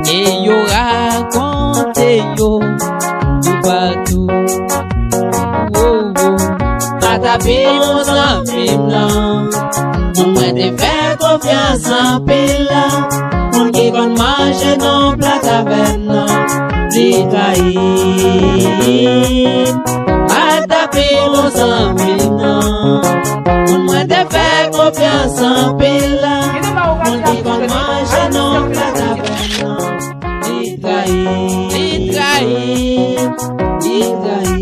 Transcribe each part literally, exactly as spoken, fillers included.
E yo rakonte yo toupatou. Wo, wo. Sa ta pi bon zanmi m nan. Moun mwen te fè konfyans anpil la. Moun ki konn manje nan pla tavèn nan. Li trayi. Sa ta pi bon zanmi m nan. Moun mwen te fè konfyans anpil la. Moun ki konn manje nan pla tavèn nan. Li trayi, li trayi, li trayi,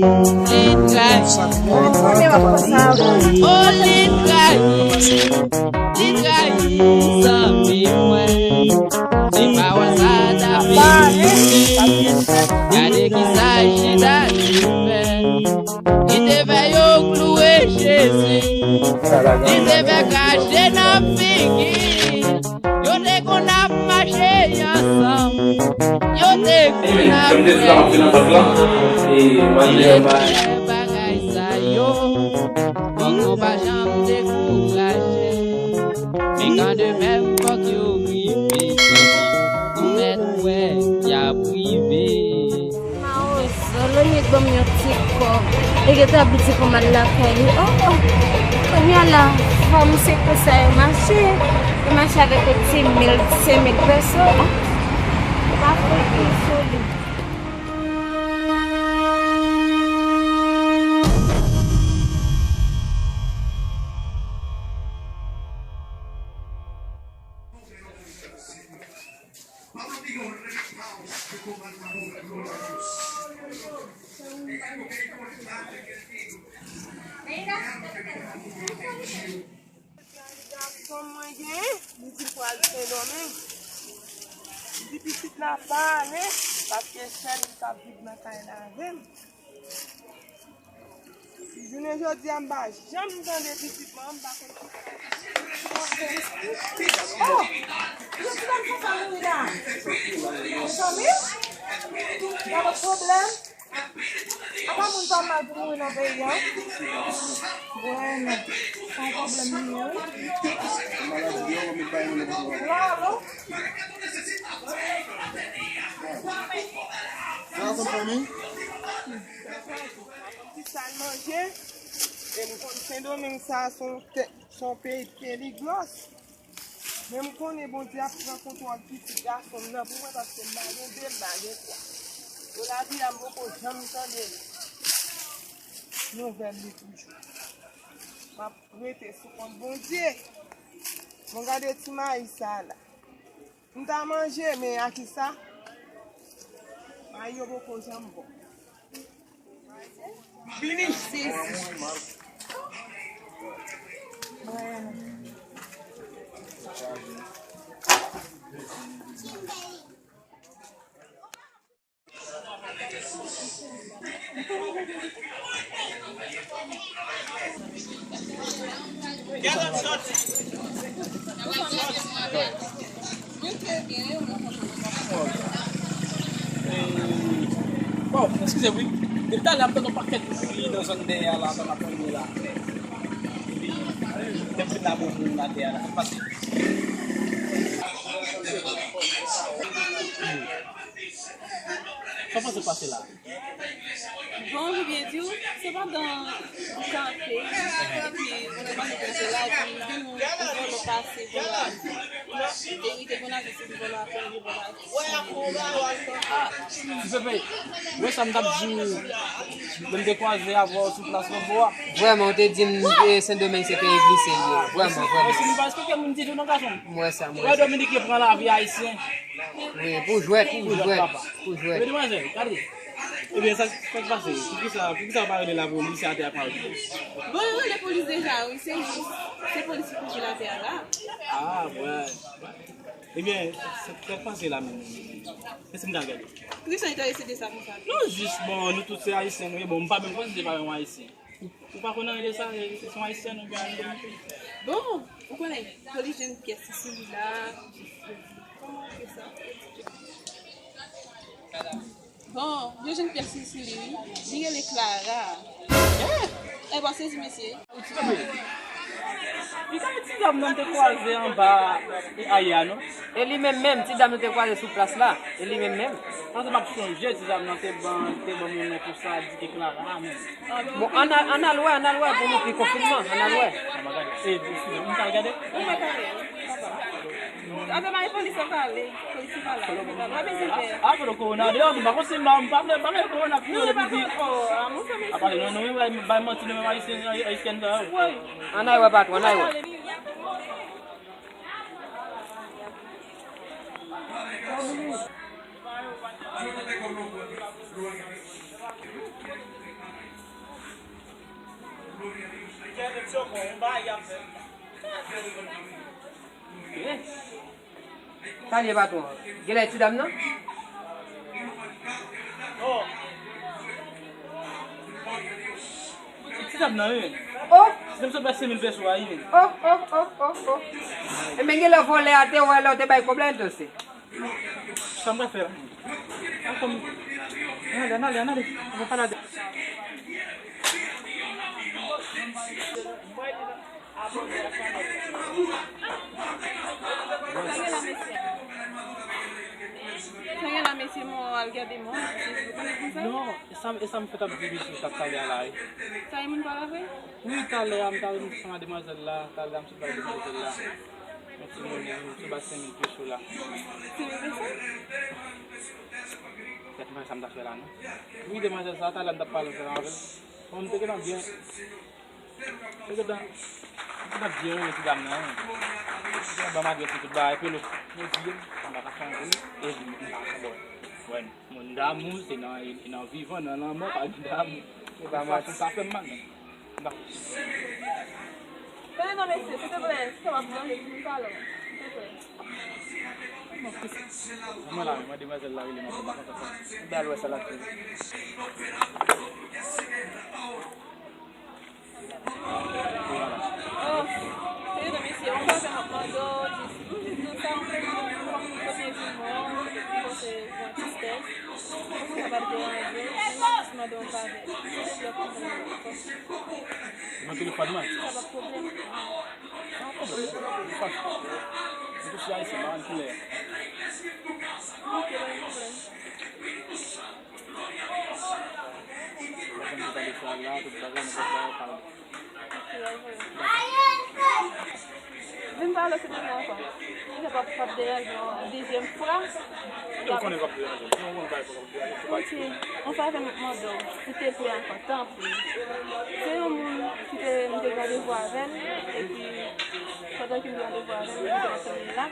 li trayi. Oh, li trayi, li trayi, zanmi mwen. Se pawòl sa ta fini. Gade kisa chita li fè. Li te fè yo klouwe Jezi. Li te fè krache nan figi. Yo te konn ap mache ansanm. Yo te konn ap fè. Lè bagay sa yo, fòk nou pa janm dekouraje. Men kanmenm fòk yo rive. Ou mèt wè y ap rive. Mawozo, Lonique ban m yon ti kòb. Li gentan ap di pou m al lakay li. Oh, oh. Kounye a la, fanm se konsa yo mache. Yo mache avèk yon ti mil, senk mil peso. Oh. Yo pa fè yon sou li. Gason mwen gen, li di l pral Sendomeng. Li di pitit la pa ale, paske sèl li k ap viv nan kay la avè m. Jounen jodi a, m pa janm tande pitit mwen, m pa konn ki sa. Oh! Pitit mwen fè sa mouri la. Mezanmi, y a pwoblèm. Apa moun pa mal pou mouri nan peyi a? Bwè non. Sa yon pwoblèm li ye, wi. Lalo. Sa konn fanmi? Ti sal manje, e m konn Sendomeng sa se yon tè, se yon peyi peligwòs. Men m konnen Bondye ap pran kontwòl pitit gason m nan pou mwen, paske m pa gen de, m pa gen twa. Nan lavi a, m poko janm tande nouvèl li toujou. M ap rete sou kont Bondye. Bon, gade ti mayi sa la. M ta manje, men a kisa? Mayi yo poko janm bon. Vini. Sezi. Bon, eskize wi. Depi talè ap tann yon pakèt bri nan zòn dèyè a la, sa m ap tande la. Epi, lè m fin la, bon, moun atè a la, sa k pase? Sa w panse k pase la? Bon, pou byen di w, se pandan m kanpe, epi mwen te kanpe la, epi m gen yon vòlò pase, vòlò a, epi te gen yon ajan sivil, vòlò a fè yon vòlò a. Ti Pepe, wè sa m t ap di w, lè m te kwaze avè w sou plas Lanbo a. Vrèman, ou te di m, e, Sendomeng se peyi glise li ye. Vrèman, vrèman. Mwen si m pa respekte moun ditou non, gason. M wè sa, m wè sa. Wè Dominiken pran lavi Ayisyen. Wi, pou jwèt, pou jwèt, papa. Pou jwèt. Demwazèl, gade. Ebyen, sa, sa k pase? Poukisa, poukisa w pa rele lapolis atè a pa w? Bon, yo rele polis deja, wi, se jis, se polis ki kouvri atè a la. Ah, wè. Ebyen, sa, sa k pase la menm? Èske m ka gade? Poukisa w enterese de sa konsa? Non, jis, bon, nou tout se Ayisyen, nou ye. Bon, m pa menm konsidere pa yon Ayisyen. Ou pa konn anyen de sa, se yon Ayisyèn oubyen yon Domiken? Bon, ou konnen, fò li jwenn pyès sou li la. Kòman w fè sa? Bon, yo jwenn pyès sou li, wi. Li rele Clara. Eh! Eh, bon, sezi, mesye. Li pa gen ti dam nan te kwaze anba ayè a, non? E li menm menm, ti dam nan te kwaze sou plas la. E li menm menm. Paske m ap chonje, ti dam nan te ban, te ban moun nan konsa, di ke Clara, menm. Bon, ann al, ann al wè, ann al wè pou nou pi konfinman, ann al wè. Ann al gade. E, eskize, m ka gade? Ou mèt ale, papa. Avè mari polis an pale, polis an pale, ou mèt ale. Ou pa bezwen pè. A, a, foto kowona deyò, m pa konn si m pa, m pa vle, m pa vle kowona pou yo depi di. A, pale, non, non, bay, bay manti, non, bay ayisyen, ay-, ayisyèn sa yo. Ann al wè patwon, ann al wè. Sa l ye patwon? Genlè ti dam nan? Ti dam nan, wi. Oh! Ti dam sot bay senk mil peso a, wi. Oh, oh, oh, oh, oh. Ebyen, genlè vòlè a te wè lè w te bay kòb la, entonse. Sa m pral fè la? Ann ale, ann ale, ann ale. Ann pale de. Sa gen la, mesye? Sa gen la, mesye, mwen al gade mwen, mesye, ou konnen konsa? Non, e sa, e sa m fèk ap di misye sa talè a la, wi. Sa e moun pa la vre? Wi, talè a, m t al ansanm a demwazèl la, talè a, m sot bay demwazèl la yon ti monnen, m sot bay senk mil peso la. Senk mil peso? Gad mwen sa m ta fè la, non. Wi, demwazèl sa, talè a m t ap pale ansanm avè l. Bon, m te gentan byen, m te gentan, m te gentan byen renmen ti dam nan, wi. M te gentan ban m adrès li, tout bagay, epi l, mwen di, m pa ka chanje, e m pa ka, bon, wè, moun damou, se nan, e nan vivan, nan lanmò, pa gen damou. E pa manti. Sa fè m mal, non. Tande non, mesye, silteplè, si w ap danje, di m talè, silteplè. Mwen la, mwen demwazèl la rele m ankò, pa konn sa fè. Ba l wè sa l ap fè. Oh, tande non, mesye, yon bagay m ap mande w, jis, m jis di w sa, m konnen, m konnen premye jou mwen, m panse yon tristès. Mwen pa t deranje, men m ap jis mande yon bagay. Silteplè, konprann mwen ankò. Nan telefòn mwen. Sa pa pwoblèm. Pa pwoblèm. Mwen tou se ayisyen, m pa konn kilè. Ok, pa gen pwoblèm. Mwen konn ki pale sa la, tout bagay, nenpòt bagay, pale. Vin pale sou tèm nan ankò. Li kapab pa deranje w yon dezyèm fwa. Ou konnen k ap deranje m. Yon moun bay pou k ap deranje m. Ok. Yon fwa avè m ap mande w, silteplè ankò, tanpri. Se yon moun ki te, m te gen randevou avè l, epi pandan ke m gen randevou avè l, m te ansanm la.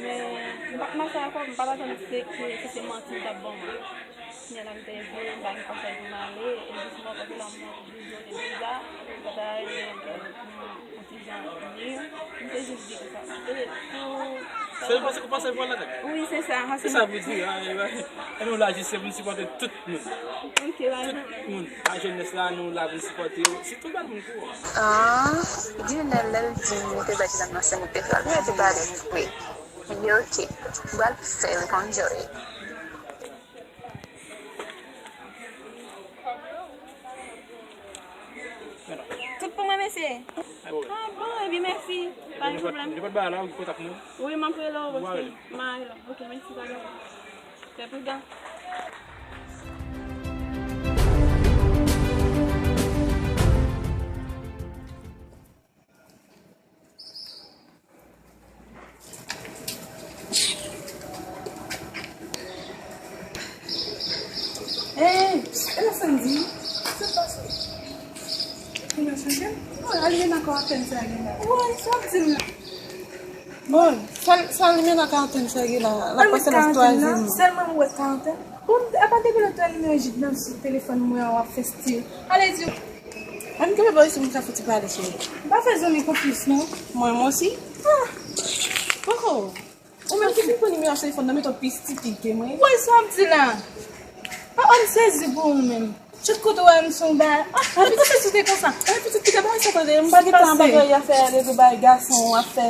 Men, m pa t mache avè l, m pa t atann se ke se te manti l t ap ban mwen. Kounye a la m te vle, m pa gen pasaj pou m ale, e jis mwen, paske la m vizyon te deza, m pa ta renmen, euh, yon ti jan li, m te jis di konsa. E tou, se li pase pou pasaj pou al lakay? Wi, se sa, se sa pou di, a, e, e nou la jis se pou n sipòte tout moun. Ok, ba, tout moun, a jenès la, nou la pou n sipòte yo, sitou ba moun kou. Ah, Dieunel, lè l di m te bay ti dam nan senk mil peso a, li te pale vre. M di, ok, m pral fè l konn jwe. Tout pou mwen, mesye. Ah bon, ebyen, mèsi. Pa gen pwoblèm. Nenpòt bagay la, ou gen kontak mwen. Wi, m ap rele w, paske m a rele w. Ok, mèsi, pa gen pwoblèm. Fè pridan. Hey, e la Sandy, sa k pase? Ou nan chanje? Wi, Alimena ka antenn sa gen la. Wi, sa w ap di m la. Bon, sa, sa Alimena ka antenn sa gen la, l ap pase nan twazyèm. Sèlman m wè ka antenn. Bon, apa depi lòt lè nimewo Jid nan sou telefòn mwen an w ap fè stil. Ale di. Ann kenbe bò isit, m ka fouti pale, cheri. M pa fè zanmi konplis, non. Mwen, mwen osi. Ah! Poko. Ou menm ki fin pran nimewo telefòn nan, mete w pi stipid ke mwen. Woy, sa w ap di la? Ah, oh, m sezi pou ou menm. Tout kote w wè m se yon bagay. Ah, ah, pitit, se sou te konsa. Ah, pitit, kite bagay sa tande, m pa gen tan bagay afè ale de bay gason, afè,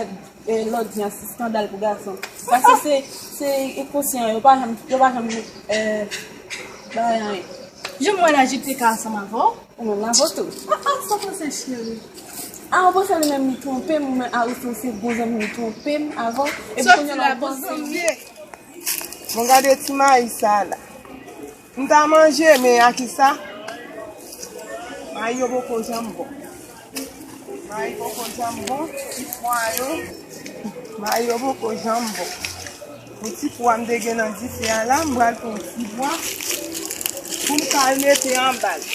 eh, lodyans, eskandal pou gason. Paske se, se enkonsyan, yo pa janm, yo pa janm, eh, bagay anyen. Jan m wè la, Jid te ka ansanm avè w. Ou menm la, vo tou. Ah, ah, sa pase, cheri. A, ou panse li menm li twonpe m, mwen Ariston se bon zanmi m, li twonpe m avè w. Epi kounye a la ou panse li. Bon, gade ti mayi sa la. M ta manje, men a ki sa? Mayi yo poko janm bon. Mayi poko janm bon, ti pwa yo. Mayi yo poko janm bon. Yon ti pwa m te gen nan dife a la, m pral pran yon ti pwa pou m ka al mete anba l.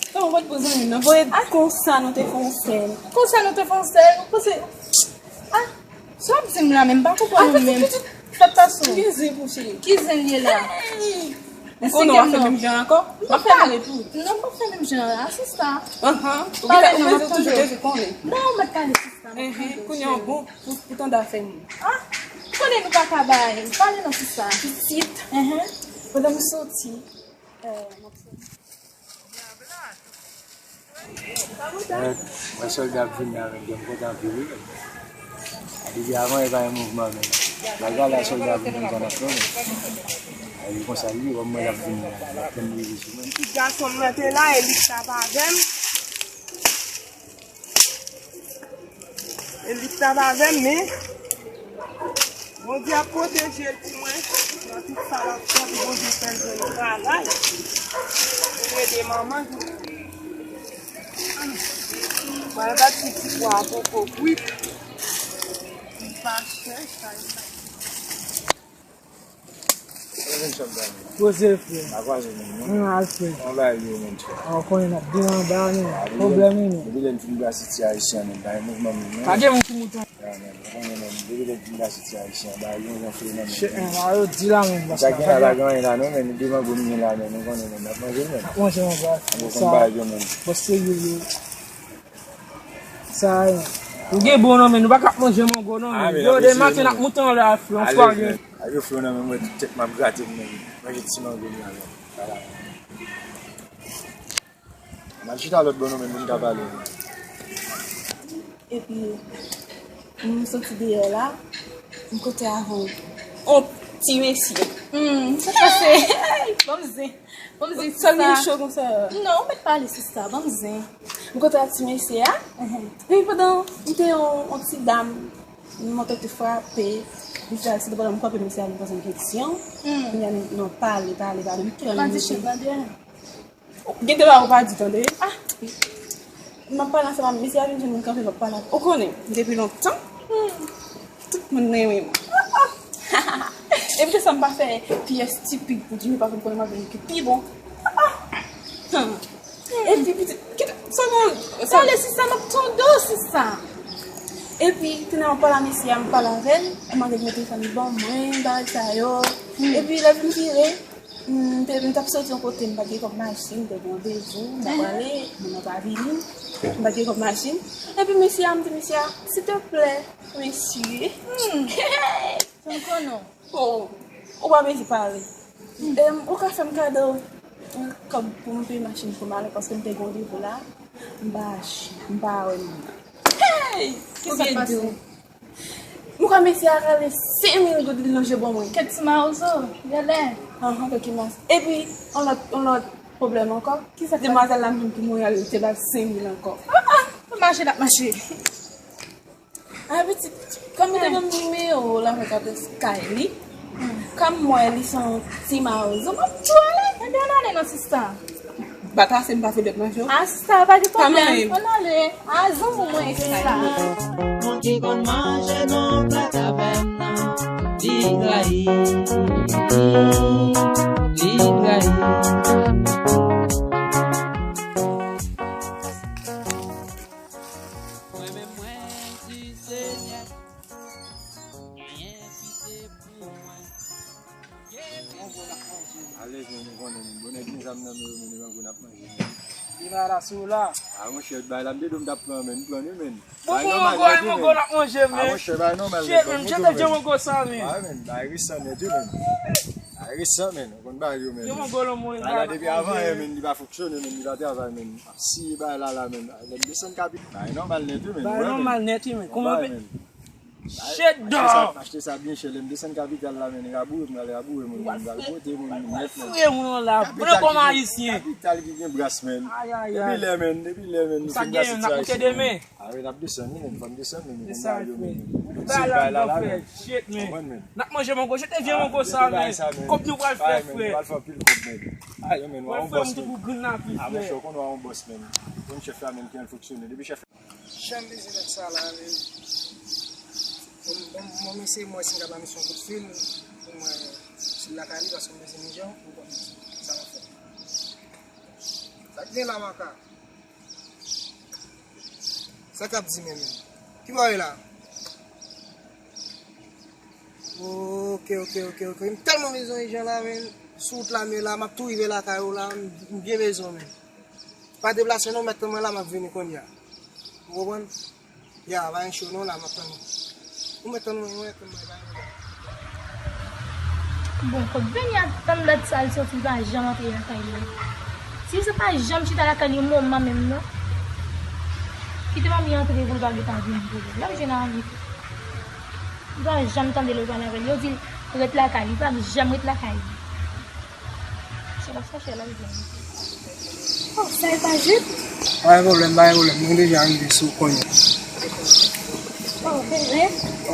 Kòman w pa t pran zanmi m nan? Voye konsa nou te fè yon sèl. Konsa nou te fè yon sèl? Ou panse, ah, sa w ap di m la menm, m pa konprann ou menm. Fèt pa sou. Ki zen pou cheri? Ki zen l ye la? Ou konnen w ap fè menm jan ankò? W ap pale tou. Non, m p ap fè menm jan an, sista. Pale non, m ap tande w. Non, m ap pale, sista. Kounye a bon, pou, pou tande afè moun. Ah, konnen nou pa ka bay. Pale non, sista. Pitit. Pandan m soti, eh, m ap soti. Eh, mwen sòlda ap vin la, men m kontan anpil, wi, men. Depi avan, e pa yon mouvman, men. Malgre la, sòlda ap vin kontan nan fè, men. E konsa, li, wè mwen l ap vin la, l ap tann rive sou mwen. Pitit gason m nan te la, e li t ap avè m. E li t ap avè m, men Bondye ap pwoteje l pou mwen nan tout sa l ap fè, pou Bondye fè l jwenn travay pou ede manman l. Mwen gad si ti pwa a poko kwit. Li pa chè, sa e sa. Poze, frè. Pa kwaze menm, non. Mwen al, frè. Yon bagay yo menm, frè. Ou konnen n ap vin anba, men. Pwoblèm, men. Depi lè m fin ba siti ayisyen, men, bay mouvman, men, non. Pa gen moun ki mouton. Ya, men, ou konnen, men, depi lè m fin ba siti ayisyen, bay yon jan fre nan men. Chèk, men, a yo di la, men, sa gen la, pa gen anyen la, non, men, de mango m gen la, men, ou konnen, men, n ap manje, men. N ap manje, men, baz. Ou konn bagay yo, men. Bòs serye, yo. Sa a, ou gen bon non, men nou pa ka ap manje mango non, men. Yo, demen maten n ap moute anlè a fri, yon sware. Alèz, men. Avè fri nan men mwen, tout tèt m ap grate m, men. Manje ti mango m la, men. Vwala. M al chita lòt bò non, men, pou n ka pale, men. Epi, m soti deyò la, m kote avè yon ti mesye. Hmm, sa pase. Bon, m zen. Bon, m di, sista. Sa vin cho konsa? Non, ou mèt pale, sista. Ban m zen. M kontre ak ti mesye a. Epi pandan m te yon, yon ti dam, m antre te frape. M fè aksidan pandan m frape mesye a, m poze l kesyon. Kounye a nou, nou pale, pale, pale. M te mande chèf la deyò. Gen de bagay ou pa di, tande. Ah! M ap pale ansanm ak mesye a, vin jwenn mwen kanpe, m ap pale ak, ou konnen, depi lontan, hmm, tout moun renmen mwen. Ah, ah. Epi se sa m pa fè pyès tipik pou di, m pa konn konnen m ap vin ki pi bon. Ah, ah. Hmm. Epi pitit, kite, sa bon, sa. Pale, sista, m ap tande w, sista. Epi, kounye a m ap pale ak mesye a, m pale avè l, m mande l mete telefòn li ban mwen, bagay sa yo. Hmm. Epi, lè l vin vire, M te, m t ap soti yon kote, m pa t gen kòb machin, m te gen randevou, m t ap prale, moun nan pa vini, m pa t gen kòb machin. Epi mesye a, m di mesye a, silteplè, mesye. Hmm. Sa m konnen w. Oh, ou pa bezwen pale. Em, ou ka fè m kado yon kòb pou m peye machin pou m ale, paske m te gen randevou la, m pa, m pa wè moun nan. Hey! Kisa k pase? M kwè mesye a rale senk mil goud li lonje ban mwen. Kèt ti mawozo, genlè. Anhan, kèt ti mas. Epi, yon lòt, yon lòt pwoblèm ankò. Kisa k pase? Demwazèl la menm ki Monreyal, li te ba l senk mil ankò. Ah, ah, mache l ap mache. Ah, pitit, kòm li te ban m nimewo l avèk adrès kay li, kòm m wè li se yon ti mawozo, m ap tou ale. Ebyen, ann ale non, sista. Batase m pa fè dèt manje w. Ah, sista, pa gen pwoblèm. Ann ale. Ah, zanmi mwen, sista. Moun ki konn manje nan pla tavèn nan, li trayi, li trayi. Mwen menm, mwen di Senyè, genyen pite pou mwen. Alèz, men, nou konnen, men. Bonè gen zam nan men yo, men, nou rango n ap manje, men. Li pa la sou la. Ah, monchè, bay la, m te di w m t ap pran, men, m pran li, men. Bon, bon, rango, rango n ap manje, men. Ah, monchè, bay nòmal, men. Shit, men, m jete dye rango sa, men. Ah, men, bay resan nèt, wi, men. Bay resan, men. Ou konn bagay yo, men. Dye rango lan mwen. Bay la, depi avan yè, men, li pa fonksyone, men, li pa travay, men. Si bay la, la, men. Lè m desann kapi. Bay nòmal nèt, wi, men. Bay nòmal nèt, wi, men. Kòman, men? Shit, dog! Achte sa byen chè, lè m desann kapital la, men, nèg a boure m, nèg a boure m, men, nèg a boure m, men, nèt, men. Fre moun la, pran kòm ayisyen. Kapital ki gen bras, men. Ay, ay, ay. Depi lè, men, depi lè, men, nou fin pase ti ayisyen. Sa gen, n ap monte demen. A wi, n ap desann, men, fò n desann, men, men, men. Ti bay la, la, men. Shit, men. Konprann, men. N ap manje mango, jete vye mango sa, men. Kòb nou pral fè, frè. Nou pral fè anpil kòb, men. Ay, men, nou a yon bòs, men. A, monchè, ou konn nou a yon bòs, men. Konn chèf la, men, ki al fonksyone. Depi chèf Jan m bezwen nèg sa la, men. Bon, bon, bon, mesye, mwen, si m ka ba misye yon kout fil, pou mwen, si l lakay li, paske m bezwen mijan, pou m konn sa m ap fè. Sa k gen la, maka? Sa k ap di, men, men? Ki bò w ye la? Ok, ok, ok, ok. M tèlman bezwen Ijan la, men. Sou wout la, men la, m ap tou rive lakay ou la, m, m byen bezwen w, men. Pa deplase non, m mèt tann mwen la, m ap vini kounye a. Ou konprann? Ya, pa gen cho non la, m ap tann ou. Ou mèt tann mwen, ou mèt tann mwen, pa gen pwoblèm. Bon, kot Veni ap tann lòt sa, l soti, li pa janm antre lakay li. Si se pa janm chita lakay li yon moman menm non. Kite manmi antre pou l pa gentan vini pou li. L ap jwenn anvi. Li pa janm tande lè yo pale avè l. Yo di l ret lakay li, li pa janm ret lakay li. Chè l ap chache al al jwenn li. Oh, sa e pa jip? Pa gen pwoblèm, pa gen pwoblèm. Mwen deja rive sou kounye a. Oh, bebe.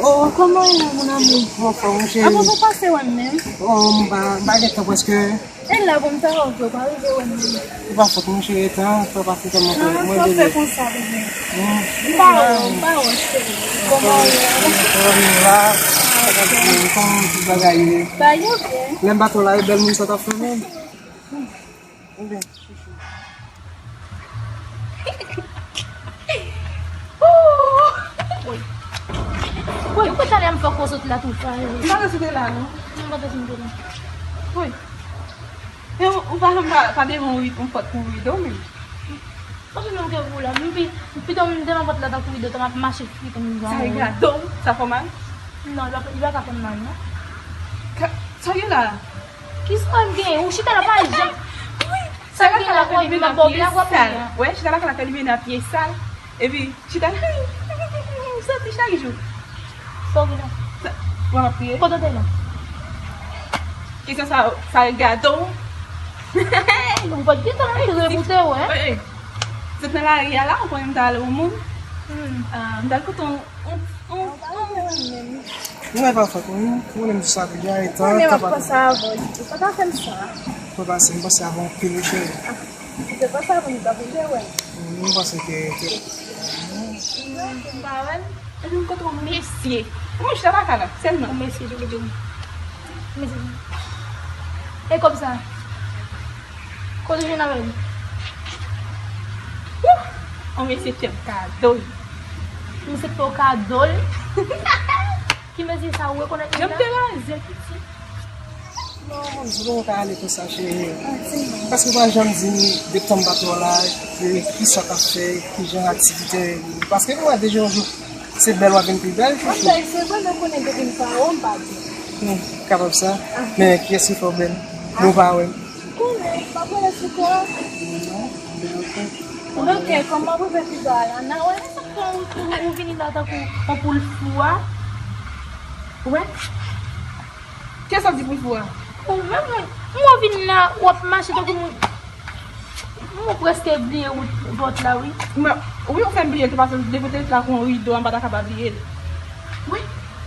Oh, kòman w ye la, mon amour? Anfòm, mon cheri. Avan w pase wè m menm? Oh, m pa, m pa gen tan prèske. E la pou m ta wè w, pa rive wè m menm. Se pa fòt mwen, cheri, tan, fè w pase tèlman tan. Mwen, bebe. Fè konsa, bebe. M pa wè w, m pa wè w, cheri. Kòman w ye? Kòman w ye la? Kòman tout bagay ye? Bagay yo byen. Lè m pa t wè w la, e bèl moun sa t ap fè menm. Ebyen, chouchou. Woy. Woy, ou konn talè a m fè w sot la tou fwa. M pa t sot la, non. M pa t sot la. Woy. E ou, ou pa janm pa, pa devan yon ri-, yon pòt pou rido menm. Pase menm ke pou la. M pi, pito m devan pòt la tankou rido, tan m ap mache fri tankou yon. Sa e gade w, sa fè w mal? Non, li pa, li pa ka fè m mal, non. Ka, sa w gen la? Kisa m gen? Ou chita la pa janm. Wi, sa lakay la fè li vin nan pye sal. Wè, chita lakay la fè li vin nan pye sal. Epi, chita la, m santi chak jou. Sa w gen la? Sa, w ap kriye? Kote w te la? Kesyon sa, sa gade w. Ou pa t gen tan antre pou te wè. Ey, ey. Sot nan lari a la, ou konnen m t al wè yon moun. Hmm. Ah, m t al kote yon, yon, yon, yon moun. Mwen pa fòt mwen, mwen menm sa deja, e tan, tan pa. Mwen menm ap panse avè w, ou pa ta fè m sa. Mwen pase, m panse avè w anpil, wi, cheri. Ah, ou te panse avè m, ou ta vin te wè m. Mwen panse ke, ke. Non, m pa wè l. Epi m kontre yon mesye. Yon mesye ta pa ka la, sèlman. Yon mesye, tou, tou. Mesye. E kòb sa? Kote w jwenn avè l? Wouh! Yon mesye fè m kado l. Misye fè w kado l? Ki mesye sa, ou rekonèt moun nan? Jan m te raze piti. Non, mwen di w pa ka ale konsa, cheri. Paske w pa janm di m, depi tan m pa t wè w la, e, kisa w t ap fè, kijan aktivite. Paske m wè deja yon jou, se bèl w ap vin pi bèl, chouchou. Antay, se vre, men konnen depi m pa wè w, m pa bèl. Hmm, kapab sa. Men kiyès ki fè w bèl? Bon, w pa wè m. Konnen, m pa pale sou kò. Non, bèl ou fè. Ok, kòm m ap rive pi ba la, n a wè, sa k fè w, ou, ou vini la tankou yon poul fou a. Ou wè? Kiyès ap di pou l fou a? Ou menm, mwen, mwen vin la, w ap mache tankou moun. Mwen prèske bliye wout vòt la, wi. Mwen, wi, ou fè m bliye l tou, paske depi w te la kon rido a, m pa ta ka pa bliye l. Wi,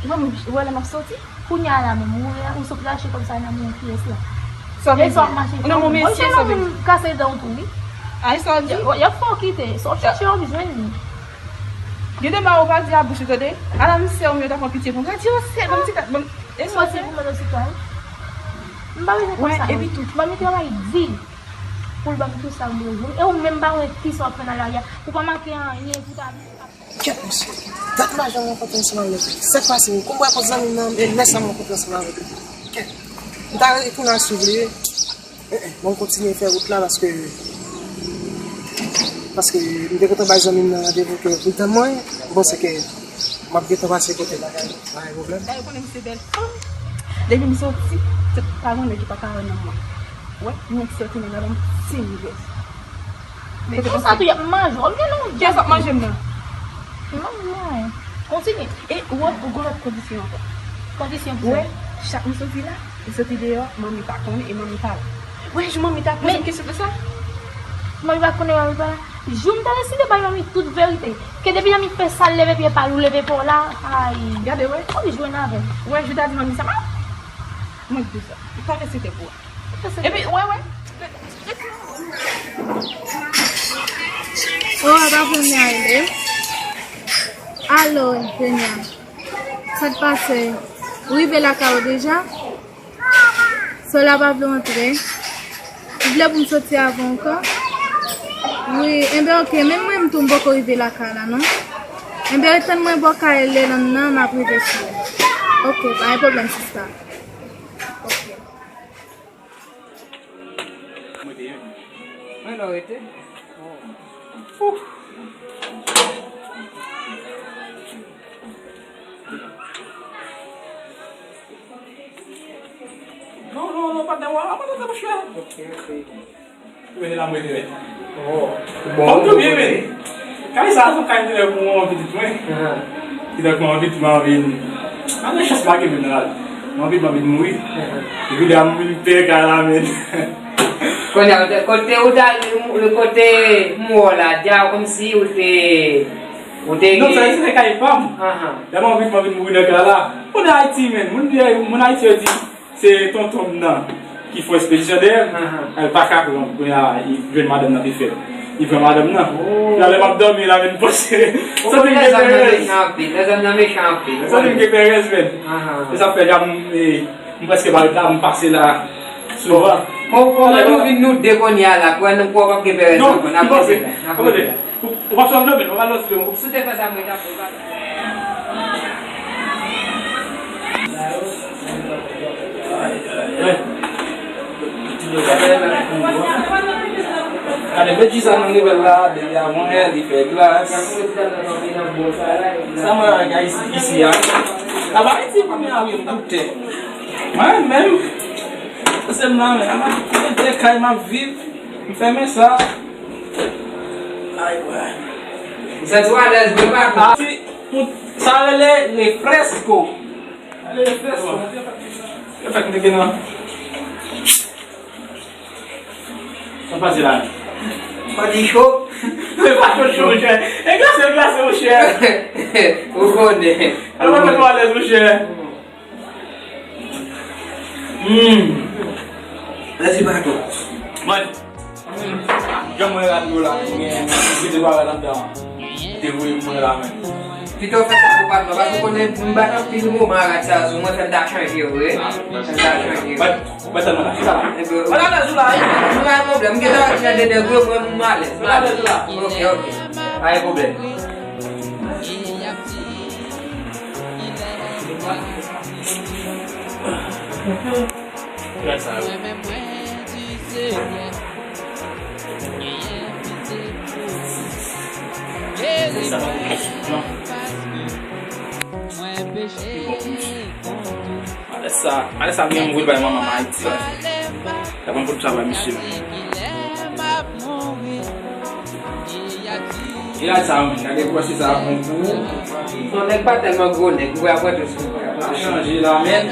ou wè m, ou wè lè m ap soti? Kounye a la menm, ou wè, ou sot rache kòb sa nan men kiyès la? Sa w vle di? E sa w ap mache fè? Nan men mesye, sa w vle di? Mwen, se yon moun kase dan w tou, wi. A, e sa w di? Y ap fè w kite, sa w ap chache, w ap jwenn li. Gen de bagay ou pa di a bouch ou, tande? Ala misye, ou menm ta pran pitye pou m. Gade yo, se, ban m ti kat, ban m. E sa w di? Mwen se pou mwen nan sitwayen. M pa bezwen konsa non. Epi tou, ban m travay di pou l ban m tout sa m bezwen. E ou menm pa wè kisa w ap fè nan lari a. Ou pa make anyen pou ta vin ap. Kèt mesye. Dat m pa janm rankontre ansanm avèk li. Sa k pase menm? Kòm w wè kot zanmi m nan, e lè sa m rankontre ansanm avèk li. Kèt. M ta rete kounye a si w vle. Eh, eh, bon, kontinye fè wout la paske, paske m te kontan bay zanmi m nan randevou ke pou l tann mwen, m panse ke m ap gentan pase kote l la, pa gen pwoblèm. Dayè, ou konnen m se bèl fanm. Depi m soti, se pa gen nèg ki pa ka wè nan mwen. Wè, mwen soti nan ladan m ti nèg. Men konsa tou, y ap manje w, men non. Kiyès ap manje m nan? M pa manje mwen. Kontinye. E ou wè, ou gon lòt kondisyon ankò. Kondisyon pou sa? Ou wè, chak m soti la, m soti deyò, manmi pa konnen e manmi pa wè. Wè, jou manmi ta poze m kesyon konsa. Manmi pa konnen, manmi pa la. Jou m ta deside bay manmi tout verite. Ke depi manmi fè sa l leve pye pa l ou leve pa w la, ay. Gade, wè. Ou jwenn avè m. Wè, jou ta di manmi sa, ma. Mwen di sa. Ou pa fè se te pou ou. Epi, wè, wè. Oh, apa pou m ale? Alo, Jenya. Sa k pase? Ou rive lakay ou deja? Sè w la pa vle antre? Ou vle pou m soti avè w ankò? Wi, enben oke, menm mwen menm tou m poko rive lakay la non. Enben tann mwen bò kay Leland nan, m ap rive sou ou. Oke, pa gen pwoblèm sista. Oke. Mwen te ye. Mwen lè w rete. Oh. Ouf. Non, non, non, pa t nan wa, pa t nan wa, monchè. Ok, ok. Ou mete la, mwen te ye. Oh. Bon, bon, tou byen, men. Kay sa, se yon kay mwen pou yon pitit mwen. Ah. Pitit mwen, pitit mwen, anvi. Anvi chans pa gen mwen la. Mwen anvi, mwen anvi mouri. Ah. Epi la, mwen vin peye kay la, men. Kounye a, kote, kote ou ta, kote mò la, dja kòmsi ou te, ou te... Non, sa, se te kay pa m. Ahan. Lè mwen anvi, mwen anvi mouri nan kay la. Moun Ayiti, men. Moun, moun Ayiti, yo di, se tonton m nan ki fè espedisyon dèyè m. Ahan. Li pa ka pran m. Kounye a, li jwenn madanm nan te fè. Li pran madanm nan. Oh. Lè m ap dòmi la, men m panse. Ou konnen lèzòm nan mechan anpil. Lèzòm nan mechan anpil. Santi m gen perèz, men. Ahan. Se sa k fè, m, e, m prèske pa ret la, m pase la souvan. Kon, kon, kòman nou vin nou de kounye a la, pou nou, pou w p ap gen perèz ankò, n ap rete la, n ap rete la. Ou, ou p ap sòm non, men, ou pa lòt. Si w te fè sa, mwen t ap Gade, Bedji sa nan nivo l la, depi avan yè, li fè glas. Sa mwen wè isi, isi a. Apa Ayiti, premye a, wi, m doute. Mwen menm, se m nan, men, apa, mwen de kay m ap viv, m fèmen sa. Ay, wè. Ou santi w alèz vre, patwon? Ah, si, pou, sa rele refresko. Ale, refresko. Yo fèk nèg nan. Sa pase la. Pa di cho. Se pa cho, cho, monchè. E glase, glase, monchè. Ou konnen. Alò, mwen fè alèz, monchè. Hmm. Mèsi, patwon. Mwen, jan mwen rad yo la, gen vide bagay ladan. Te voye mwen la menm. Pito fè sa pou patnè, paske w konnen m bat anpil moman a rad sa sou mwen, fè m ta chanje vre. Fè m ta chanje vre. Bat, bat tèlman la, chita la. Enben, bat alèz ou la, wi. M pa gen pwoblèm, m gentan ap chanje de gwo, mwen m alèz. Bat alèz ou la. Ok, ok. Pa gen pwoblèm. Gad sa yo. Alèz sa, alèz sa m gen anvi bay manman m Ayiti la. Sa pa m pot travay misye menm. Gade sa, men, gade pwòch sa bon pou ou. Non, nèg pa tèlman gwo nèg, ou wè apre tou sou. Ap chanje la, men.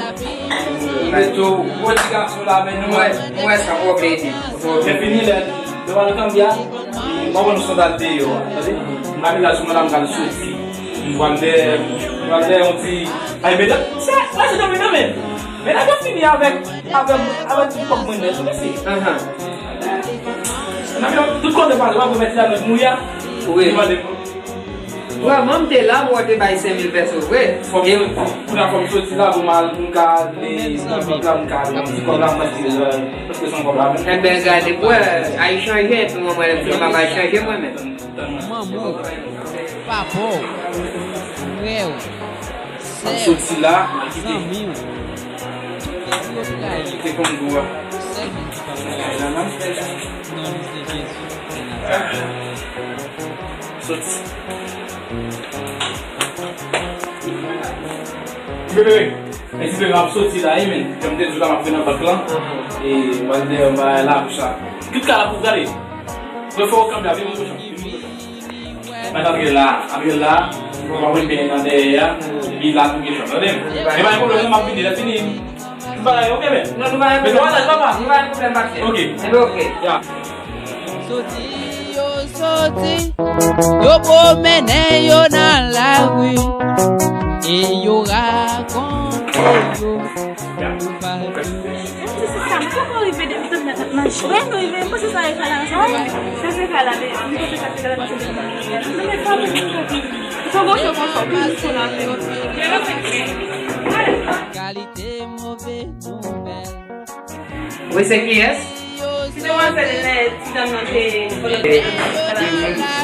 Li mete w gwo ti gason la, men nou wè. Mwen, mwen sa pwòp ede. Lè fini, lè, lè w al kanbya, m ap ban nou sandal deyò a, tande? M pa vin la sou mwen la, m pral soti. M pral dèyè, m pral dèyè yon ti, ay, medam, sa, sa se domine, men. Medam yo fini avèk, avèk, avèk ti kòb mwen nèt, ou mesye. Ahan. Nan men tout kote pale, w ap remèt la nan mouya. Wi. Li mande m. Vrèman, m te la, mwen te bay senk mil pèso vre. Fòk, e, pou la fòm soti la, pou m al, m ka ale nan bank la, m ka ale nan ti kòb la, m prèske, prèske san kòb la menm. Enben, gade, pou wè, al chanje, epi mwen, mwen, m ap al chanje mwen menm. Manman w, papa w, frè w, sè w, zanmi w, tout moun k ap kite Kongo a. Nan non de Jezi. Soti. Bebe, men si bebe ap soti la, wi, men. Jan m te di w la, m ap fè nan bank lan. E, m al dèyè, m al la pou sa. Kit ka la pou gade. Mwen fè w kanpe, vin mwen kouche. Mwen t ap rele la, ap rele la. Ou pa konn byen nan dèyè a, li la pou kesyon, tande m? E pa gen pwoblèm, non, m ap vini, lè fini. M pa la, ok, men. Non, nou pa gen pwoblèm. Men nou pa la, papa. Nou pa gen pwoblèm, pa fè. Ok. Enben, ok. Ya. Soti yo soti, yo pwomennen yo nan lari, e yo rakonte yo pou pati. Mwen se sa, mwen poko rive depi tande nan, nan jwèt nou rive, mwen se sa e fè la nan sante. Sa se fè la, men mwen se sa se fè la nan sante. Mwen men fanmi mwen poko. Son gwo cho konsa, wi, son la. Kalite move nouvèl. Wi, se kiyès? Se demwazèl lè ti dam nan te vòlò.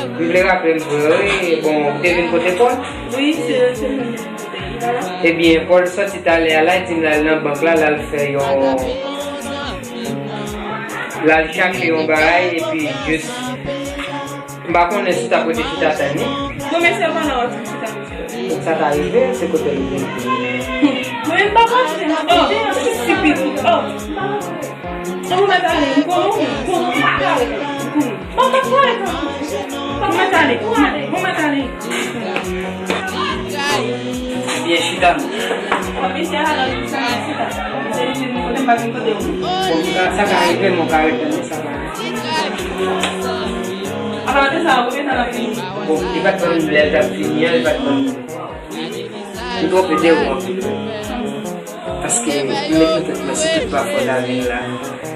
M vle raple m vre, wi. Bon, ou te vin kote Paul? Wi, se, se mwen menm kote. Ebyen, Paul soti talè a la, li di m l al nan bank la, l al fè yon, l al chache yon bagay, epi jis, m pa konnen si w t ap rete chita tann li. Non, men se pandan w ap chita, mesye. Sa ta rive, se kote l vin. Mwen, m pa panse, non. Oh, se stupid. Oh, m pa panse. Bon, mwen mèt ale, m konnen, m konnen, m pa pale, m konnen. Bon, m pa pale, m mèt ale, bon, mwen mèt ale. Byen chita non. Bon, mesye, ala, nou sa, chita. Mesye, nou kote, m pa vin kote ou. Bon, sa, sa ka rive, mwen ka reponn, sa ka rive. Apa, de sa, ou gen tan ap vini? Bon, li pa t konn lè l t ap vini an, li pa t konn. M twonpe de ou anpil wi. Paske m met nan tèt mwen, si tout pa fò ta vin la,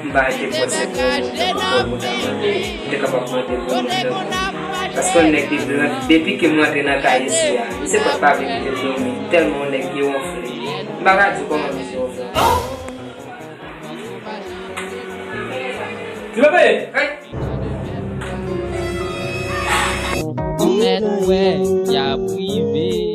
m pa rete pran sèt mil pou mwen ta mande, m te kapab mande pou mwen. Paske yon nèg depi, depi ke m rantre nan kay isi a, misye pa, pa vle kite m dòmi, tèlman yon nèg ki wonfle. M pa ka di kòman misye wonfle. Ti bebe! Ou mèt wè, y ap rive.